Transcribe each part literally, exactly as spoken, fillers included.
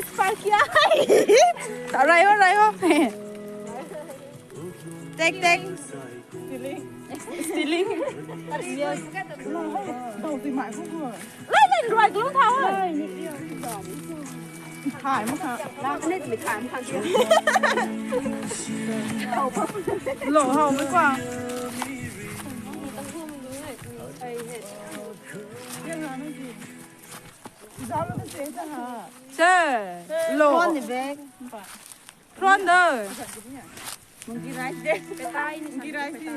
Sparky ai. Rai ho, rai ho. Tek, tek. Stealing. Stealing. Lai, lai, rai, glue thau. Khai ma kha. Lo, hau, mai kwa. Sir, lo. Prawn ni bag. Prawn do. Monkey rice de. Monkey rice de.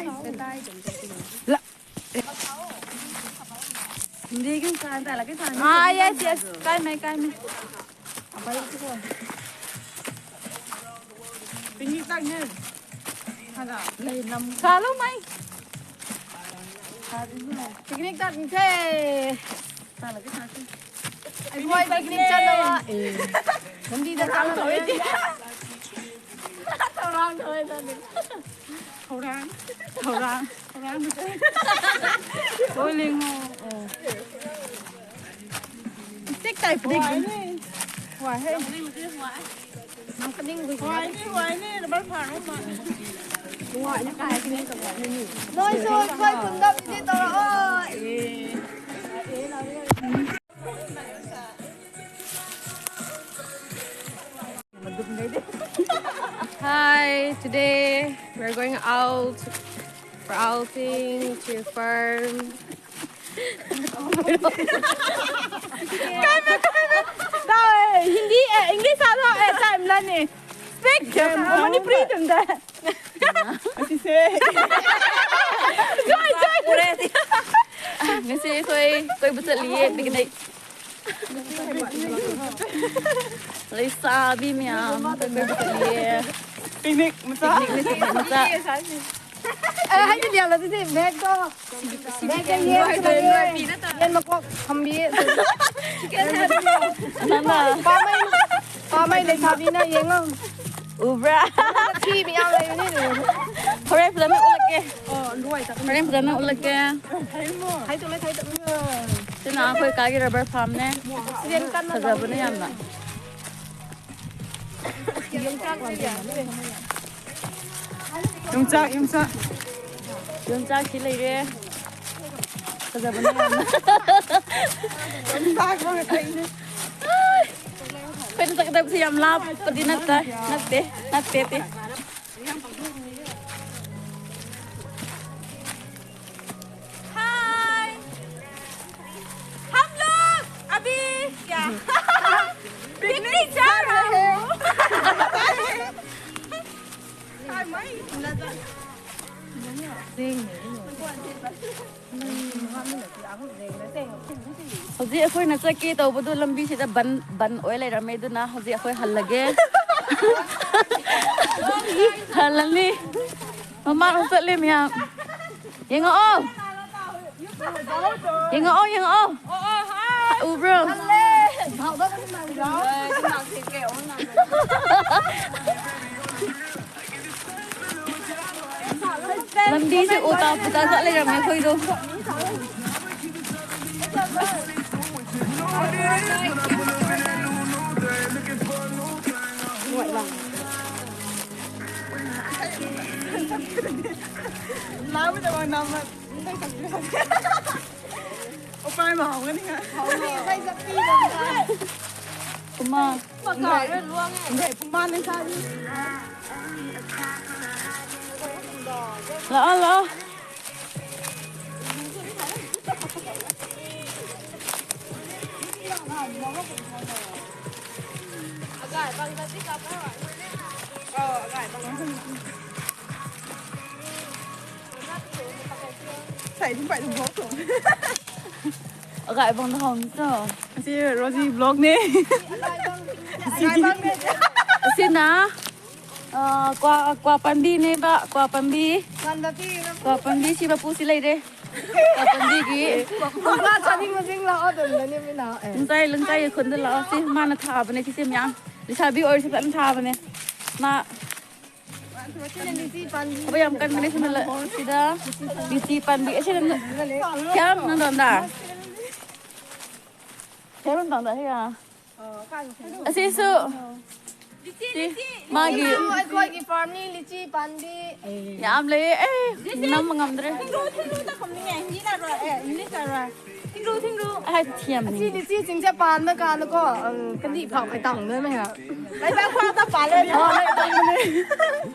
Monkey rice. La. Hindi kan sa ta la kan sa. Ah, yes, yes. Kai mei, kai mei. Abai tu ko. Picnic tak ne. Hala, lei lam. Sa lo mai. Picnic tak ne the. Sa la kan sa. Ai, picnic chalo. Eh. Hindi da chalo. Thourang, thourang, thourang. Thourang, thourang, thourang. Oi, ling ho. Oh. Tik tai pdik. Huai ni. Huai he. Nang kaning gui. Huai ni, huai ni, rubber farm ma. Huai ni kai ni. Noi so, koi kundam ni to. Oh. Eh. Hi, today we're going out for outing to farm. Hindi, eh, English alo, eh, time la ni. Speak, eh, Manipuri tum da. Asi se. Jai, jai. Ngasi koi, koi bachat liye, picnic. Leisabi miyam, koi bachat liye. Picnic macha. Picnic ni picnic macha. Eh, hai ni liang la si bag ko. Bag ko ye. Ye ma ko hambi. Nana. Pamei, pamei leisabi na ye ngam. Ubra. Thi mi yau lei ni. Hore pla na ulak ke. Oh, luai ta. Hore pla na ulak ke. Thai tu me, thai tu me. Sina khoi ka ki rubber farm ne. Accident kan na. Fazabana yamna. Yungchak, yungchak. Yungchak ki lei re. Fazabana yamna. Yungchak ko kai ni. Pwede tak dap si yam lap, pwede nat ta, nat te, nat te te. Hi, हम लोग अभी क्या? Picnic जा रहे हैं। Hi, my. Houzi akhoi na chaki tau badu lambi si da ban ban oi lei ramei duna houzi akhoi hal lage. Hal lali. Mama hou chat le mia. Yeng o. Yeng o, yeng o. Ubro. Lambi se uta puta sa le ramei khoi do. Lau da wang nam. Opai ma hong ni nga. Kuma. Ngai, ngai, kuma ni sa ni. La, la. Sai din pai dum vlog tu. Agai bang na hong to. Si Rosie vlog ne. Si na. Ah, kwa, kwa panbi ne ba, kwa panbi. Kwa panbi si ba pu si lei de. Kwa panbi ki. Kwa chani ma jing la o dun na ni mi na. Lungtai, lungtai khun da la si ma na tha bane si si myang. Lisa bi or si pa na tha bane. Ma Aba yam kan mene sina la sida. Bisi pan bi sina. Kya nang don da? Heron tang da hei a. Asisu. Magi. ꯑꯩꯈꯣꯏꯒꯤ farmꯅꯤ, ꯂꯤꯆꯤ ꯄꯥꯝꯕꯤ꯫ ꯌꯥꯝ ꯂꯩꯌꯦ꯫ ꯑꯦ, ꯅꯝꯕ ꯉꯝꯗ꯭ꯔꯦ꯫ ꯊꯤꯡꯔꯨ, ꯊꯤꯡꯔꯨ꯫ ꯑꯩ ꯊꯤꯌꯥꯝ ꯑꯁꯤ ꯂꯤꯆꯤꯁꯤꯡꯁꯦ ꯄꯥꯟꯕ ꯀꯥꯟꯗꯀꯣ, ꯀꯟꯗꯤ ꯐꯥꯎ ꯀꯩ ꯇꯥꯡꯗꯣꯏꯅꯦ꯫ ꯂꯩꯕꯥꯛ ꯐꯥꯎꯗ ꯄꯥꯜꯂꯦ꯫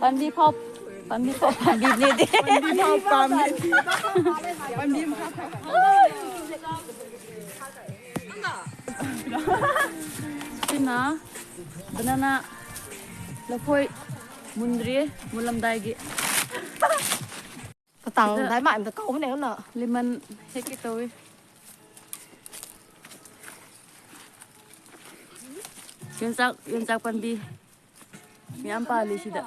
ꯄꯥꯝꯕꯤ ꯐꯥꯎ, ꯄꯥꯝꯕꯤ ꯐꯥꯎ ꯄꯥꯝꯕꯤꯅꯦꯗꯤ꯫ ꯄꯥꯝꯕꯤ ꯐꯥꯎ ꯄꯥꯝꯕꯤ꯫ ꯄꯥꯝꯕꯤ ꯐꯥꯎ꯫ ꯁꯤꯅ banana, ꯂꯐꯣꯏ ꯃꯨꯟꯗ꯭ꯔꯤꯌꯦ, ꯃꯨꯜꯂꯝꯗꯥꯏꯒꯤ꯫ ꯇꯥꯡ ꯁꯤꯗ ꯗꯥꯏ ꯃꯥꯏ ꯑꯝꯇ ꯀꯧꯕꯅꯦ ꯑꯃꯅ꯫ Lemon ꯍꯦꯛꯀꯦ ꯇꯧꯋꯦ꯫ ꯌꯣꯡꯆꯥꯛ, ꯌꯣꯡꯆꯥꯛ ꯄꯥꯝꯕꯤ ꯃꯌꯥꯝ ꯄꯥꯜꯂꯤ ꯁꯤꯗ꯫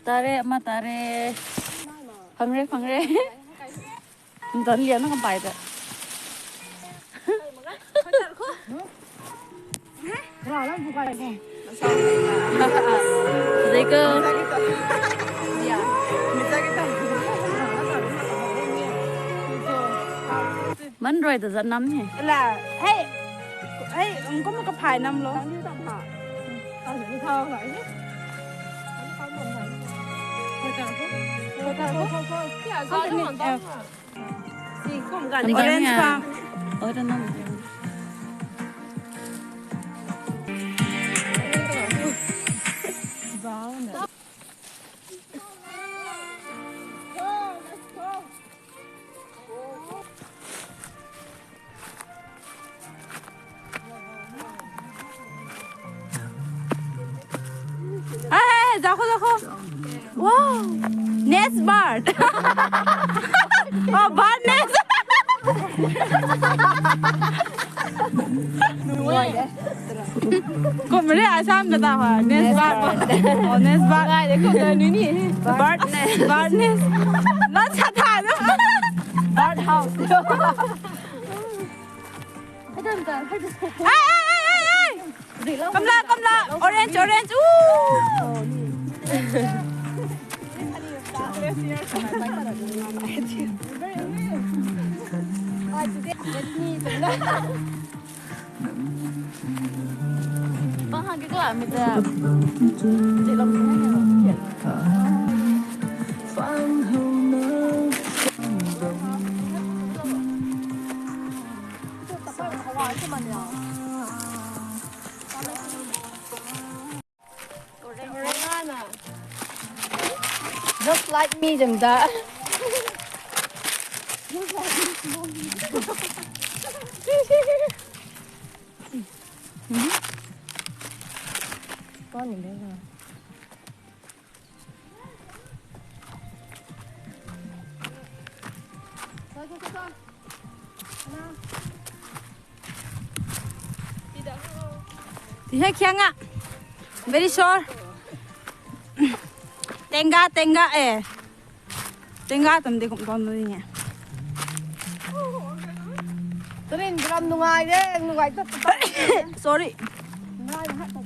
ꯇꯥꯔꯦ, ꯑꯃ ꯇꯥꯔꯦ꯫ ꯐꯪꯔꯦ, ꯐꯪꯔꯦ꯫ ꯗꯟ ꯂꯤꯌꯥꯅ ꯀꯝꯄꯥꯏꯗ꯫ ꯐꯖꯩꯀꯣ꯫ ꯃꯟ ꯔꯣꯏꯗ ꯖꯠ ꯅꯝꯅꯤ꯫ ꯑꯂꯥ, ꯍꯦ, ꯍꯦ, ꯀꯨꯝ ꯀ ꯐꯥꯏ ꯅꯝꯂꯣ꯫ Orange ꯀ꯫ Hey, hey, hey, देखो, देखो। Wow, nest bird। Oh, bird nest। Kum re Assam na ta ha, nest bird. Oh, nest bird। Bird nest, bird nest। Lan sa tha na। Bird house। Hey, hey, hey, hey, hey! Kamla, kamla! Orange, orange! Ooh! Just like me, Jamda. Ti he khiang a. Very sure. Tenga, tenga, eh. Tenga tam de kum ton ni e. Trin gram nungai de, nungai ta. Sorry. Nungai ha ta.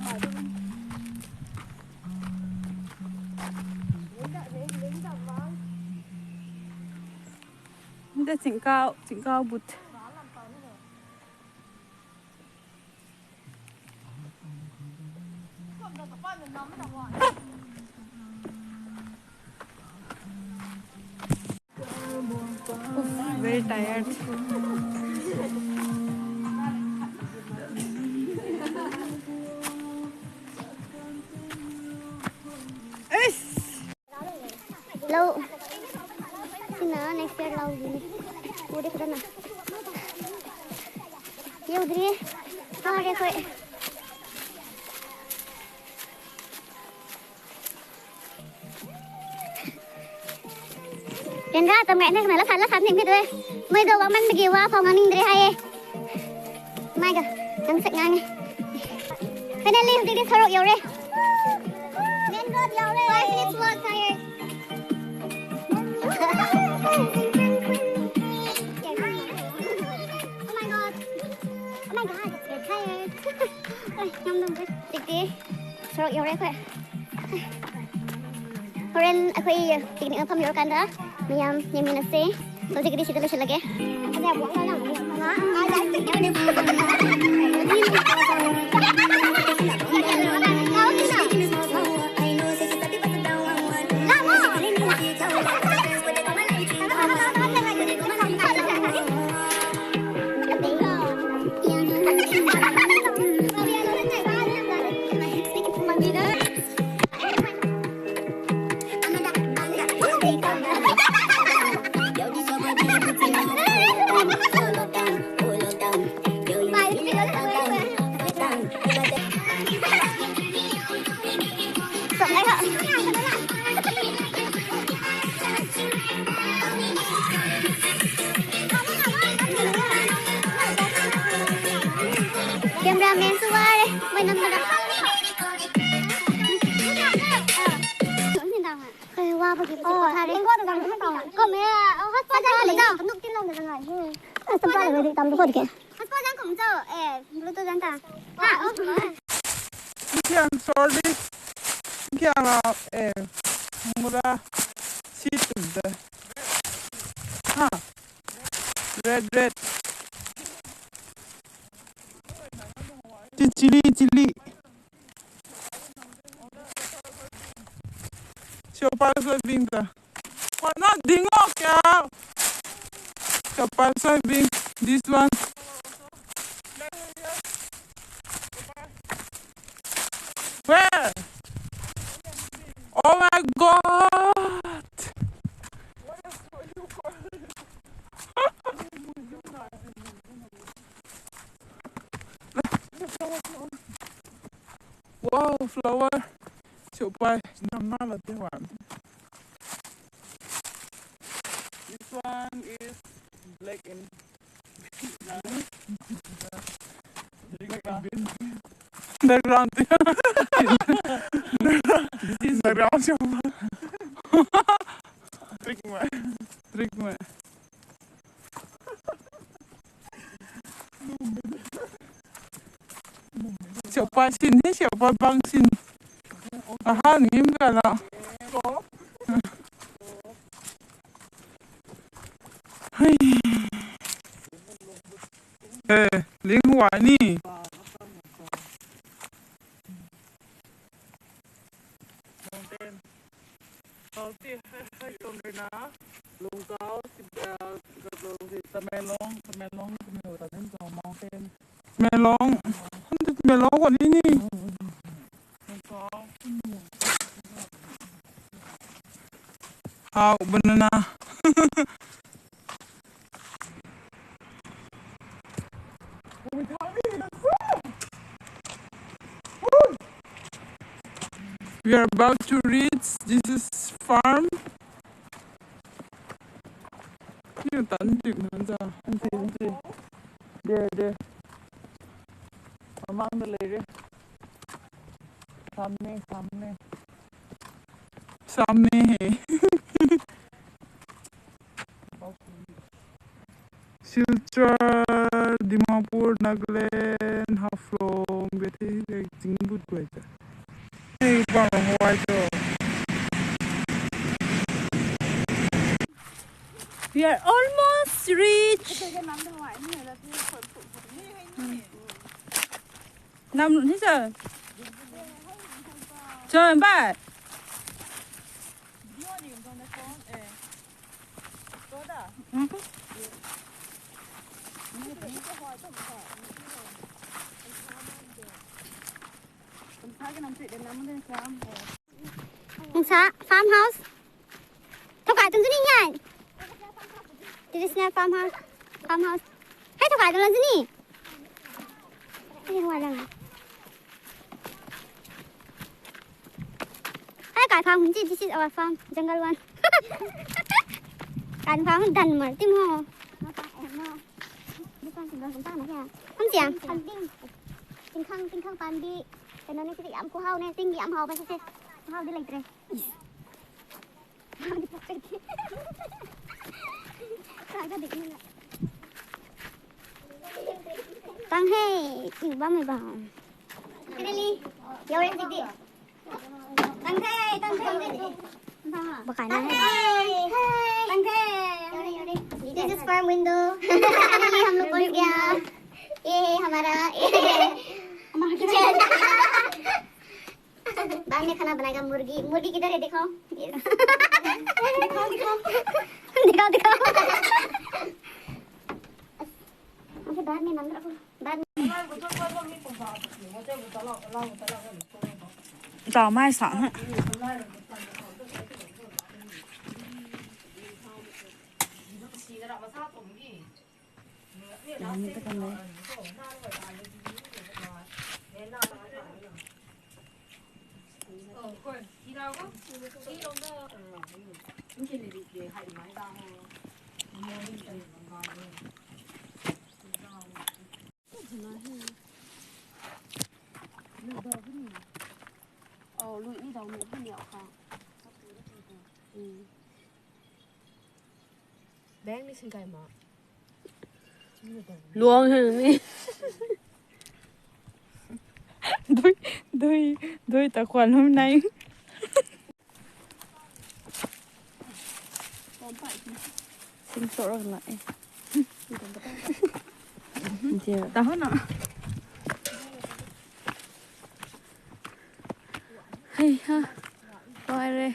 Nda chingkau, chingkau but. Very tired. Eish! Lou. Sina next year lou dini. Uri khadana. Ye udri. Haa, ye koi. Ryanra tam ngai ne, kana la san la san ning mi tue. Mei do wang man magi wa phau ngang ning dre hai e. Mei ga, nang sak ngang e. Finally, hujik di sarok yau re. Main road yau re. Five minutes walk, tired. Oh my God. Oh my God, we're tired. Ai, ngam dam re. Hujik di sarok yau re khoi. Horen akhoi picnic mafam yau kanda, mayam yamina se. ꯍꯧꯖꯤꯛꯀꯤꯗꯤ ꯁꯤꯗ ꯂꯣꯏꯁꯤꯜꯂꯒꯦ꯫ Cameraman sw a re, mei nam na da. Kaiwa ba ki pa thare. Kome, oh, hotspot zang kum cho. Nuk tin long da zang ai. Hotspot zang kum cho. Eh, Bluetooth zang ta. Ha, oh. Kiang sorry. Kiang a, eh, mura. Si tum de. Ha. Red, red. Chi-, chili, chili. Siopai soybean ta. Why not ding o kya? Siopai soybean. This one. Where? Oh my God! Wow, flower. Siopai. Namna la te wan. This one is black and Background. This is background. Trick me. Trick me. Siopai sin he, siopai bang sin. Aha, nim ka la. Hey. Eh, ling huai ni. Mountain. Mountain, hai, hai, tuang rui na. Lungkau, si, ah, Gatlong, si, Tamenglong, Tamenglong, Tamenglong, Tamenglong, mountain. Tamenglong. Tamenglong ko ni ni. Lungkau. How, banana. We are about to reach. This is farm. Ni tan tik nan ja. Ansi, ansi. There, there. Amang da le re. Samne, samne. Samne he. Silchar, Dimapur, Nagaland, Haflong, Bethei, like, Chingbut guay ta. Hey, bang huai cho. We are almost reach. Nam ni sa. Cho, bye. Nungsa farmhouse. Thokai tung tu ni ngai. Traditional farmhouse. Farmhouse. Hei thokai tung la tu ni. Hei huai lang. Hei kai farm hum chi, this is our farm, jungle one. Kai farm dan mar tim ho. Hum siang. Tingkhang, tingkhang pandi. Kano ni si yam ku hau ne, ting yam hau ba si. Hau di lei tre. Tang he, yu bam mei bam. Finally, you're ready. Tang the, tang the. Bakaina hai. This is farm window. Finally हम लोग पहुंच गया। ये है हमारा, ये है हमारा kitchen। बाद में खाना बनाएगा मुर्गी। मुर्गी किधर है, दिखाओ। Yes। दिखाओ, दिखाओ। दिखाओ, दिखाओ। अच्छा, बाद में मांग रहा हूँ। बाद में। Tau mai sa. Bang ni singkai ma. Luang hei ni. Dui, dui, dui ta kwan hum nai. Sing sort of like. Dia. Tahu na. Hey ha. Bye re.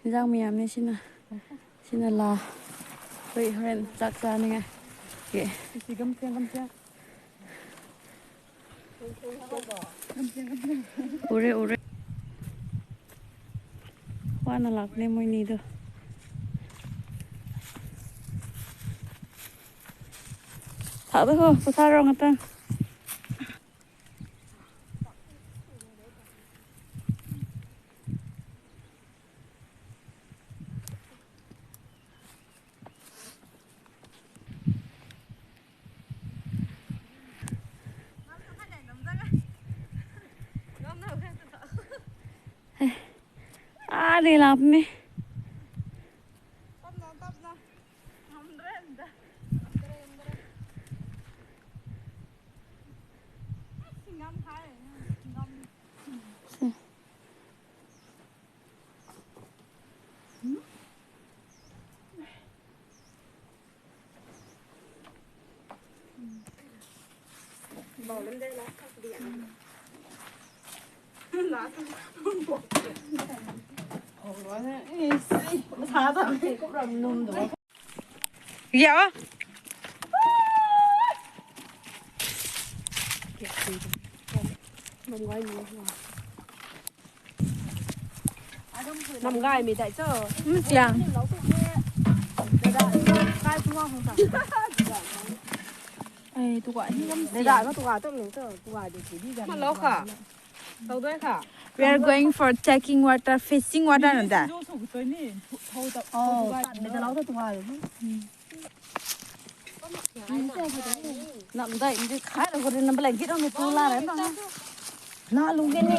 Zang miam ni sina. Sina la. Hui, horen chak cha ni ngai. Ye. Ure, ure. Wana lak ne moi ni do. Thak do ho, patha rong atan. Ah, di lap ni. Ya. Nam gai mi dai cho. Msiang. Ai, tu ka ni nam. Dai dai ma tu ka tu ni cho. Tu ka di di ga. Ma lo kha. Tau dai kha. We are going for taking water, fishing water na da. Oh, mi da lo tu ka. Nam dai ndi khai lo ko ri nam blanket ni tu la re na. La lu ge ni.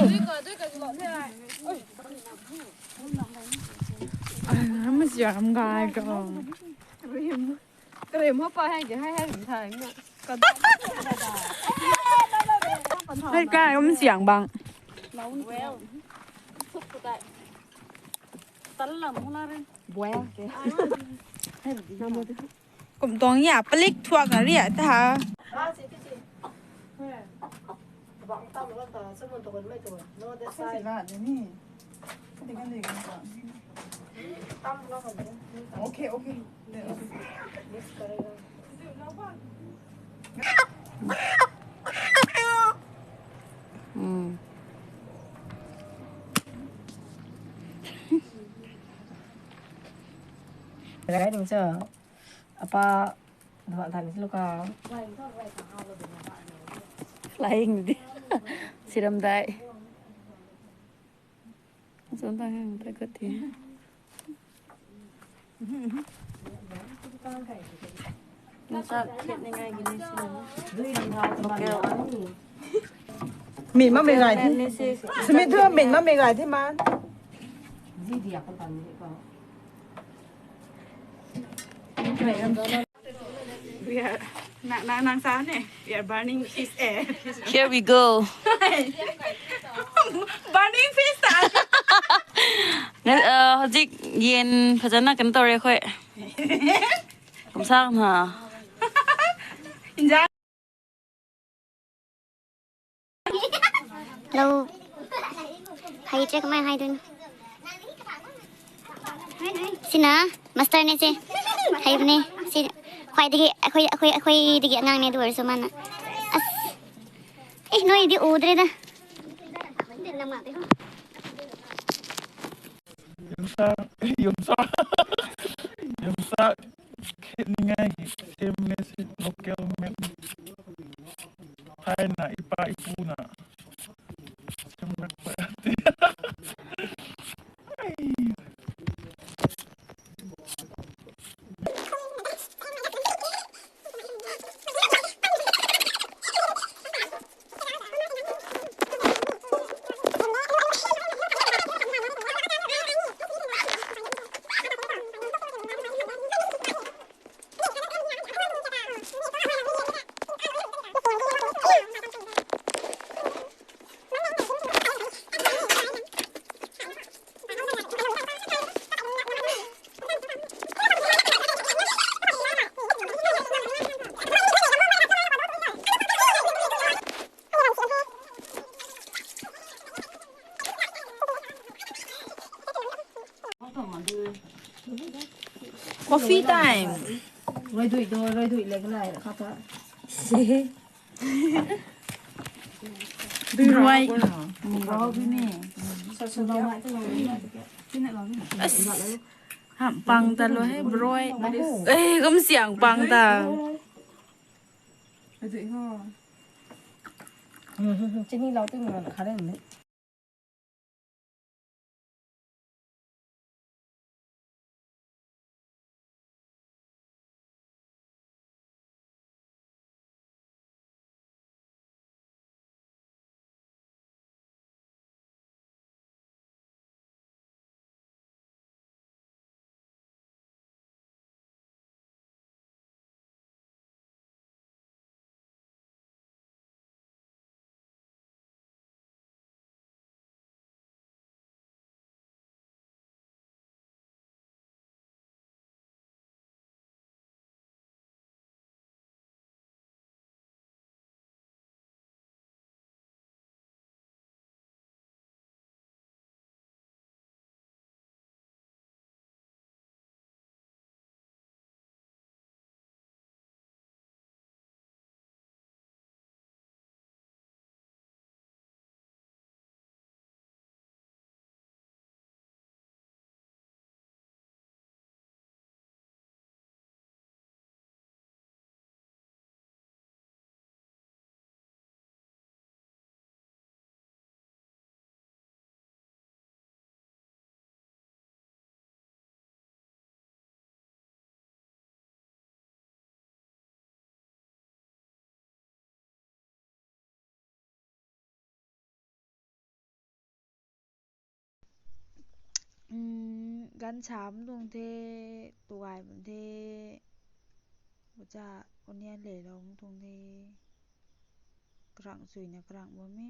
Ai, msiang gai ko. Krim ho pa hai ke hai hai thai na. Hai kai msiang bang. Tal lam ho la re. Buaya ke. Kum tuang ya palik thuak na ria ta ha. Okay, okay. Hmm. Rai ding cho. Apa, dua tan si luka. Flying di. Siram dai. Zon ta hang ta kut ti. Nasa khet ni ngai gini si na. Min ma me gai thi. Ni si. Simi thu min ma me gai thi man. Ji dia ko tan ni ko. We are, nang, nang, nang sa ne? We are burning fish eh. Here we go. Burning fish ta. Ngan, uh, hajik yen phajana kan tore khoi. Kumsa na. Inja. Hello. Hai, check mai hai dun. Sina, master ne se. Hai ne. Si, khoi digi, khoi, khoi, khoi digi ngang ne du so mana. As. Eh, noi di udre da. Yumsa, yumsa, yumsa. Khet ni ngai, em ne si local men. Thai na ipa ipu na. Sem rak pa. Ai. Coffee time. Roi dui do, roi dui le kalai kha ta. Roi. As, ham pang ta lo he, broi. Eh, kum siang pang ta. Chini lau tu na kha le ne. Ganv sa bam tuang the, tuay bam the, ucha onian le lou bam tuang the, karang suina karang bam e.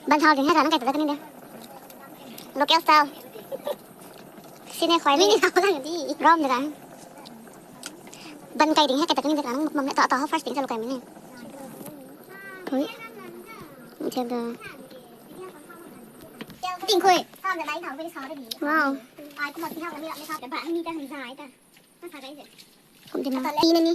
Ban thau ding hei ta nang kai ta da kani de. Local style. Sine khoi ni. Rom de da. Ban kai ding hei kai ta kani de nang mam ta ta first ding sa lo kai mi ni. Hui. Chada. Ting khui. Wow. Ai, kum ma ting hau ni ni sa ta ba ni ta ni sa ai ta. Kum tina. Tina ni.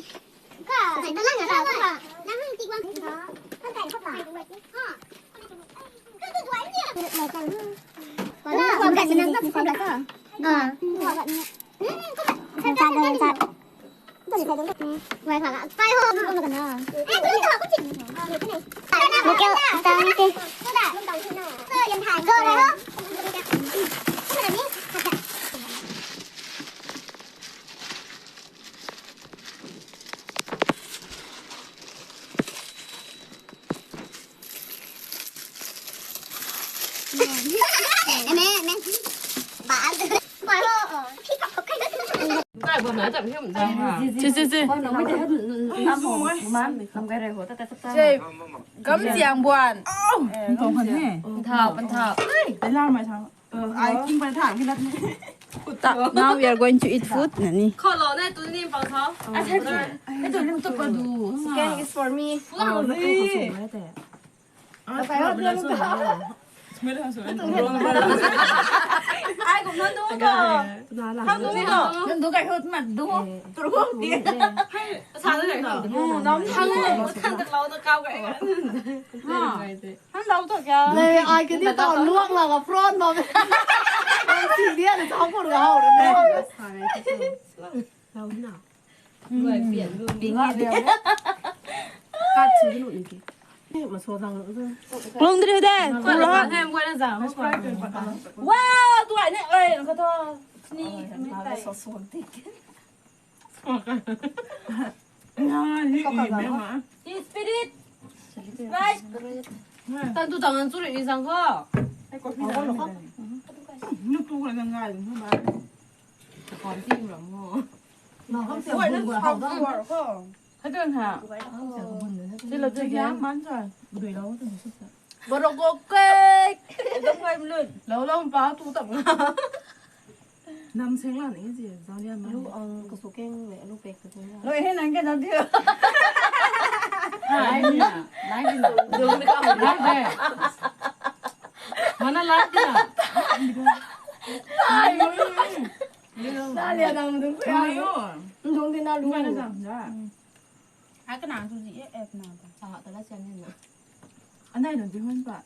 Gamziang buan. Thau, pan thau. Ai king pan thau. Now we are going to eat food na ni. Kholo na tu ni pang thau. Gang is for me. Ai kum na du ko. How do you know? Nang du kai hut mat du. Tur hut di. Sa du kai hut. Nam thang. Thang tak lau na kau kai. Ha. Thang lau tu kya? Nei, ai kini tau luak la la front ma. Nam si dia na thau ko ga hau re. Lau na. Lungdri de. Wow, tu ai ne, oi, ko to. Ni. Spirit. Right. Tan tu tangan suri isang ko. Nutu ka nang ngai dun ba. Kon ti ram mo. Hei tuang ha. Sila tu ya man sa. Dui lo tu sa. Borok ko kek. Dam kai mlun. Lo lo pa tu tam nga. Nam seng la ni ji, zang lian ma. Lu ang ka su keng le, lu pek ka tu. Lo he nang ke zang ti. Lai ni na, lai ni na. Dum ni ka lai de. Mana lai ni na. Lai ni. Lai ni na dum. Lai ni. Dum di na lu. Mana zang da. Ai, kana tu ji, eh, eh, kana tu. Sa ta la sian ni na. Anai nunc ti hun pa.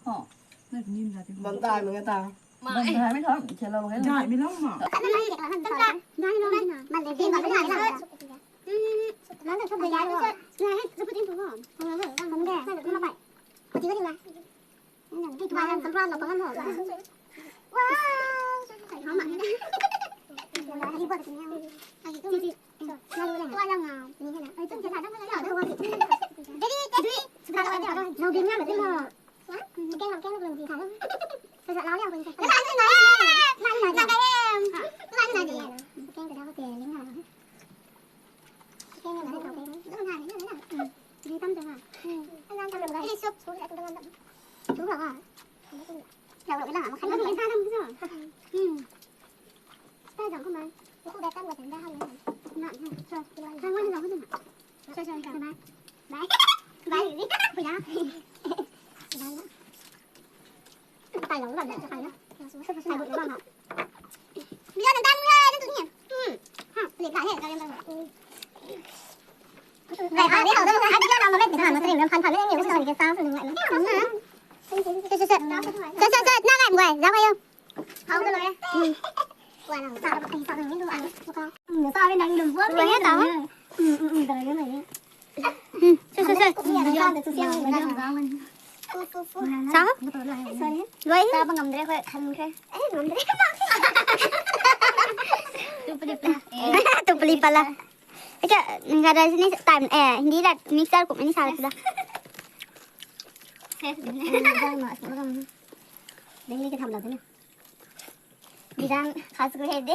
Ho. Nai nim za ti hun. Bam tai manga ta. Bam tai mi thon, che lo he. Dai mi lo ma. Sa? Loi? Sa ba ngamdre khou khan khe. Eh, ngamdre. Tu pali pala. Tu pali pala. Acha, nga da sini time, eh, hindi da mixer kum ni sa da. Ding ni ka tham la tu ni. Diran khas gu he de.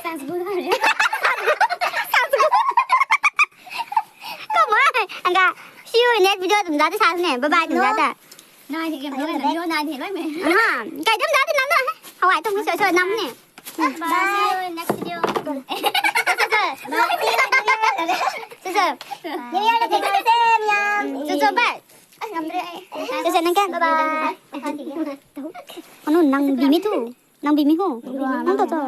Khas gu he de. Khas gu he de. Come on. Anga, see you in next video. Tum jate sa ne. Bye bye tum jate. Nai the game nai the nai the nai the. Ha, kai tum jate nam na. Hawai tum so so nam ne. Bye. See you in next video. So so. Bye. So so. New Year na the same ya. So so bye. Ai, ngamdre ai. Sasa nang kan? Bye bye. Anu nang bimi tu. Nang bimi ho. Nang to to.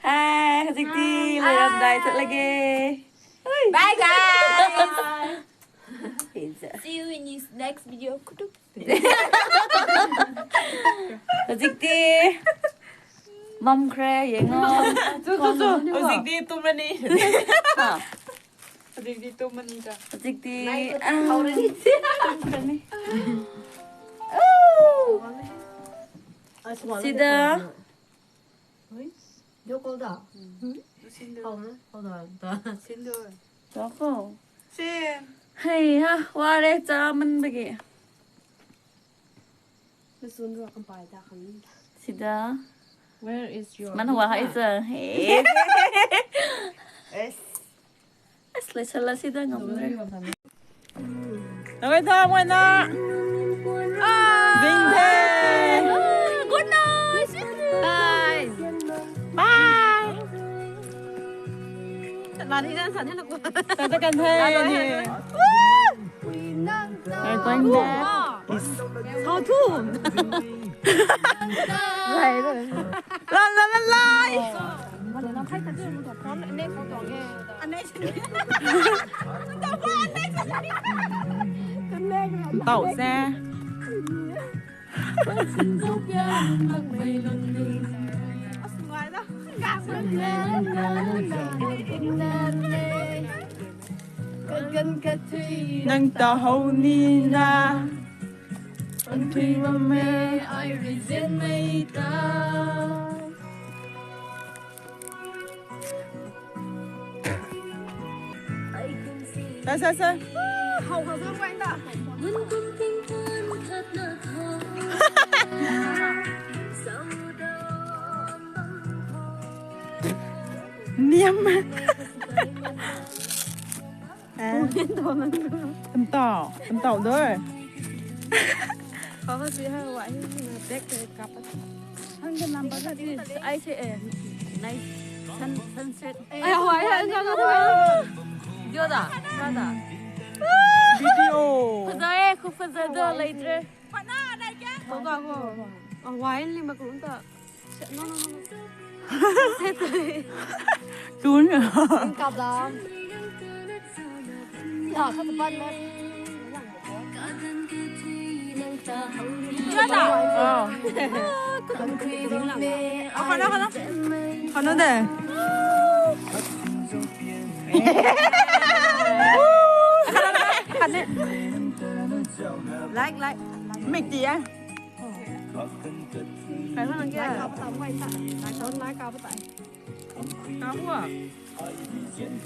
Hi, hajik ti leram dai chat lage. Bye guys. See you in his next video. Kutuk. Hajik ti. Bam khre, yengo. Chu, chu, chu. Hozikdi tumrani. Ha. Hozikdi tumrani ta. Hozikdi, ah, tumrani. Oh. Sida. Ui, video call da? Hmm. Sindu. Hau na? Hau da, da. Sindu. Chako. Sin. Hei ha, ware cha man bagi. Masun ro kampai da khang. Sida. Where is your... Man hua hai cha. Hey. Yes. As lai sala sida ngam re. Nang ai tha mui na. Ding the. Good night. Bye. Bye. Lan hi dan san na ko. Sa ta kan the ni. Ai kwan da. Is. How to? Lai, lai. Lan, lan, lan, lai. Tau se. Nang ta hou ni na. Ang thui bam e, ai rui zian mei ta. Sa, sa, sa. Hau ka zang pai ta. Niam. Kan tau, kan tau doi. Kau ka si ha, wai hi na tek te kap. Hang ka number ka si, ai se, eh, night sun, sunset. Ai, wai, ai, ai, ai, ai. Video da, da, da. Video. Fazai, khu fazai do, later. Kau ka ko. Ah, wai, lim ba ko ta. Tun. Kap lam. Ya, khat ban na. Kau ta. Oh. Oh, kau na, kau na. Kau na de. Khat ne. Like, like. Mik ti e. Kai hua nang kia? Lai kau patai, lai kau patai. Kau hua?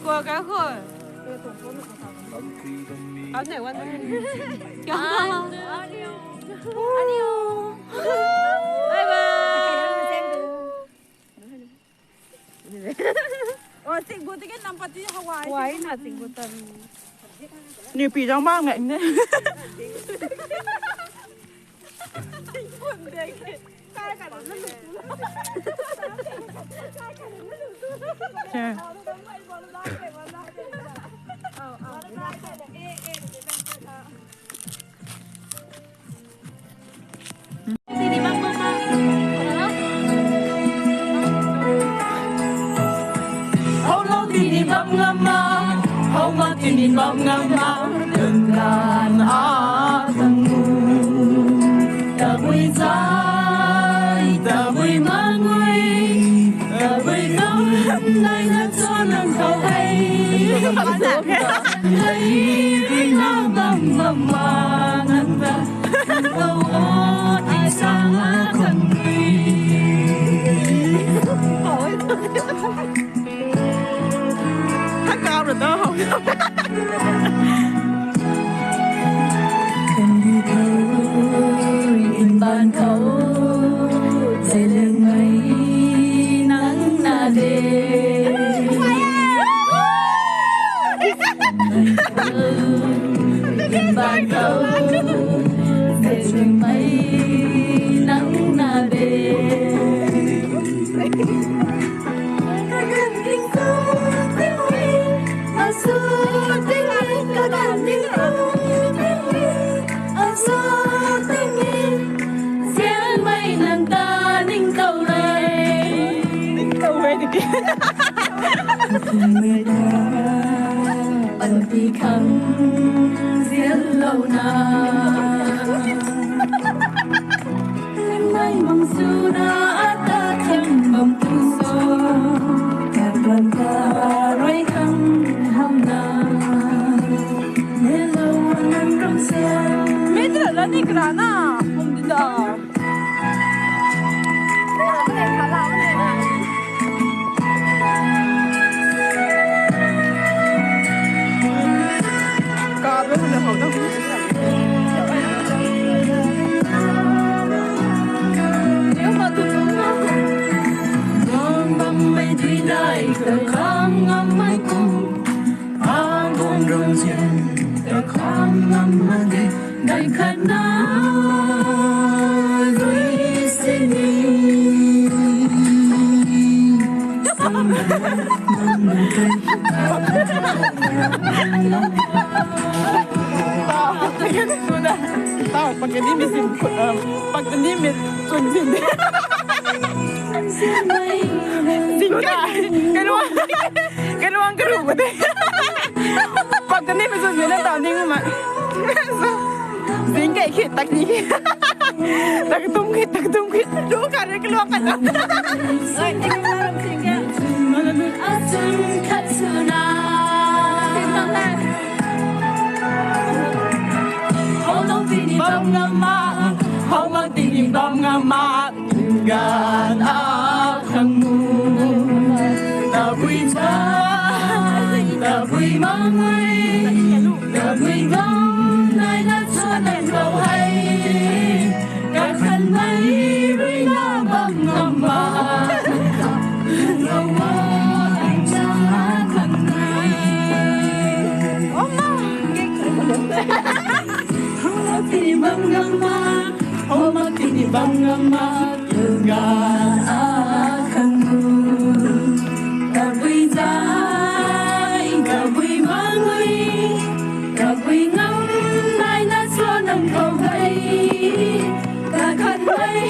Kua kai hua? Kau nei wan. Kya? Anio. Anio. Bye bye. Oh, singbu tiki nampat ti hawai. Hawai na singbu tan. Ni pi dang bang ngai ne. Hou lou tini bam ngam ma, hou ma tini bam ngam ma, dun kan a kan mu. Tabui zai, tabui mangui, tabui kam nai na cho nang khou hei. Lei bui na bam bam ma nang ta. Panty khang zianlou na. Mei mang suna ata khang bam Ni kara na, hum di da. Ka be hum na hum na. Yo ma tu tu na. Bam bam mei dui dai ka kham ngam mei kum. Agong rong zian ta kham ngam mak ge, dai khat na rui sini. Tau, pakani mi sin, pakani mi chun sin. Singka, kaluang, kaluang karu ko de. Pakani mi chun sin na tau ning ma. Singka khit tak ni. Tak tum khit, tak tum khit. Lu ka re kaluang ka na. Oi, ning ma ram singka. Asum khat suna. Singka na. Hou nung tini bam ngam ma, hou mak tini bam ngam ma, gan a khang mu. Tabui chai, tabui mangui, tabui gam nai na chua nai lou hei. Kakhan mei rui na bam ngam ma. Lou mo ai cha khang nai. Oma. Homa tini bam ngam ma, homa tini bam ngam ma, ga a khang nu. Kabui zai, kabui mangui, kabui ngam nai na sua nam khou gai. Kakhan mei,